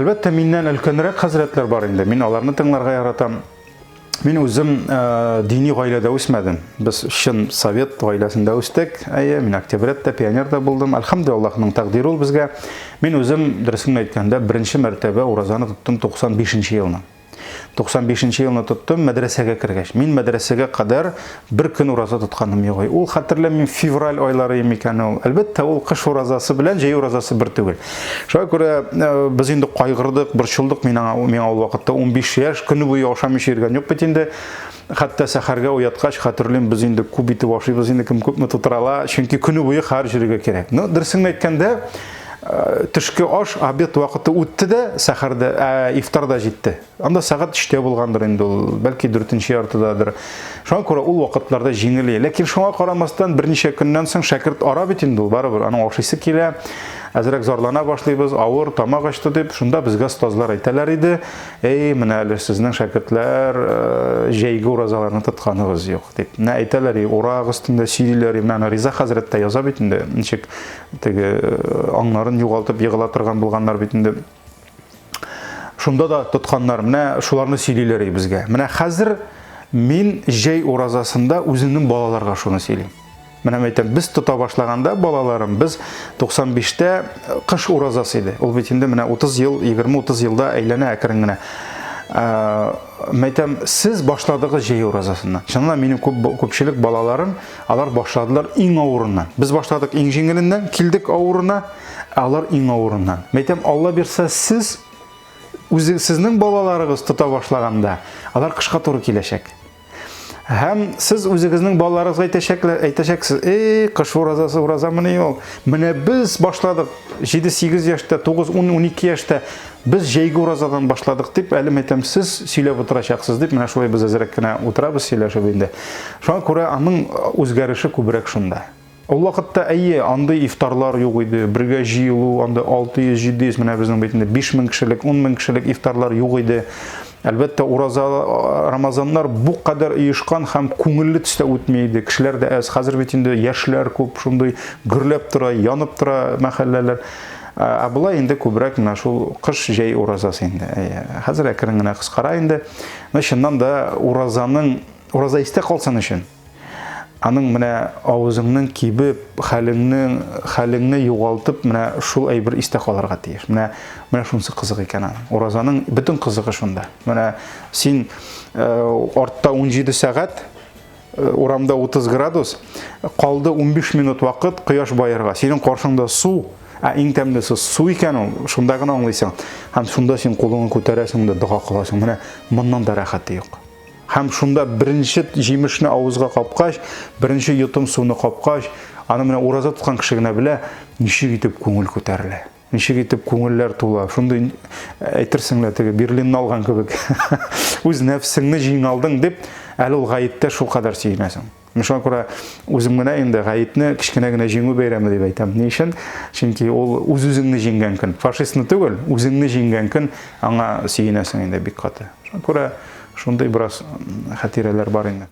Әлбәттә, миннән өлкәнрәк хәзрәтләр бар инде. Мин аларны тыңларга яратам. Мин үзем э, дини гаиләдә үсмәдем. Без чын совет гаиләсендә үстек. Әйе, мин октябрятта, пионер да булдым. Әлхәмдүлилләһ, Аллаһның тәкъдире ул безгә. Мин үзем, дөресен әйткәндә, беренче мәртәбә уразаны тоттым 95 елны. 95 елны тоттым мәдрәсәгә кергәч. Мин мәдрәсәгә кадәр бер көн ураза тотканым юк. Ул хәтерләмим, февраль айлары микән ул. Әлбәттә, ул кыш уразасы белән җәй уразасы бер түгел. Шуңа күрә э, без инде кайгырдык, борчылдык. Мин аңа миңа ул вакытта 15 яшь, көне буе ашамыйча йөргән юк бит инде. Хәтта сәхәргә уяткач, хәтерлим, без инде күп итеп ашыйбыз инде, кем күпме тутыра ала, чөнки көне буе хәр йөрергә кирәк. Ну, дөресен әйткәндә, э, төшке аш, обед вакыты үтте дә, сәхәрдә, ә, ифтар да җитте. Анда сәгать 3-тә булгандыр инде ул, бәлки 4-нче яртыдадыр. Шуңа күрә ул вакытларда җиңел. Ләкин шуңа карамастан, берничә көннән соң шәкерт ара бит инде ул, барыбер аның ашыйсы килә. Әзрәк зарлана башлыйбыз, авыр, тамак ачты дип, шунда безгә остазлар әйтәләр иде, Эй, менә әле сезнең шәкертләр э, җәйге уразаларны тотканыгыз юк, дип. Менә әйтәләр, урак өстендә сөйлиләр, менә аны Риза хәзрәт тә яза бит инде, ничек теге э, аңнарын югалтып егыла торган булганнар бит инде. Шунда да тотканнар, менә шуларны сөйлиләр безгә. Менә хәзер мин җәй уразасында үземнең балаларга шуны сөйлим. Менә мин әйтәм, без тота башлаганда балаларым, без 95-тә э, кыш уразасы иде. Ул бит инде менә 30 ел, 20-30 елда әйләнә әкрен генә. Э, мин әйтәм, сез башладыгыз җәй уразасыннан. Чыннан минем күп күпчелек балаларым, алар башладылар иң авырыннан. Без башладык иң җиңеленнән, килдек авырына, ә алар иң авырыннан. Мин әйтәм, Алла бирсә, сез үзе сезнең балаларыгыз тота башлаганда, алар кышка туры киләчәк. Һәм сез үзегезнең балаларыгызга әйтәчәкләр, әйтәчәксез, "Эй, кыш уразасы уразамыни ул? Менә без башладык 7-8 яшьтә, 9, 10, 12 яшьтә без җәйге уразадан башладык" дип, әле әйтәм, сез сөйләп утырачаксыз дип, менә шулай без әзрәк кенә утырабыз сөйләшеп инде. Шуңа күрә аның үзгәреше күбрәк шунда. Ул вакытта, әйе, андый ифтарлар юк иде, бергә җыелу, анда 600-700, менә безнең бит инде 5000 кешелек, 10000 кешелек ифтарлар юк иде. Әлбәттә, ураза, Рамазаннар бу кадәр оешкан һәм күңелле төстә үтми иде. Кешеләр дә әз. Хәзер бит инде яшьләр күп, шундый гөрләп тора, янып тора мәхәлләләр. Ә болай инде күбрәк менә шул кыш, җәй уразасы инде. Әйе, хәзер әкрен генә кыскара инде. Но чыннан да уразаның, ураза истә калсын өчен, Аның менә авызыңның кибеп, хәлеңнең, хәлеңне югалтып, менә шул әйбер истә калырга тиеш. Менә менә шунысы кызык икән аның. Уразаның бөтен кызыгы шунда. Менә син э, артта 17 сәгать, э, урамда 30 градус, калды 15 минут вакыт кояш баерга. Синең каршыңда су, ә иң тәмлесе су икән ул, шунда гына аңлыйсың. Һәм шунда син кулыңны күтәрәсең дә дога кыласың. Менә моннан да рәхәте юк. Һәм шунда беренче җимешне авызга капкач, беренче йотым суны капкач, аны менә ураза тоткан кеше генә белә, ничек итеп күңел күтәрелә. Ничек итеп күңелләр тула. Шундый әйтерсең лә теге Берлинны алган кебек. Үз нәфсеңне җиңә алдың дип, әле ул гаеттә шулкадәр сөенәсең. Мин шуңа күрә үзем генә инде гаетне кечкенә генә җиңү бәйрәме дип әйтәм. Ни өчен? Чөнки ул үз-үзеңне җиңгән көн. Фашистны түгел, үзеңне җиңгән көн, аңа сөенәсең инде бик каты. Шуңа күрә шундый бераз хатирәләр бар инде.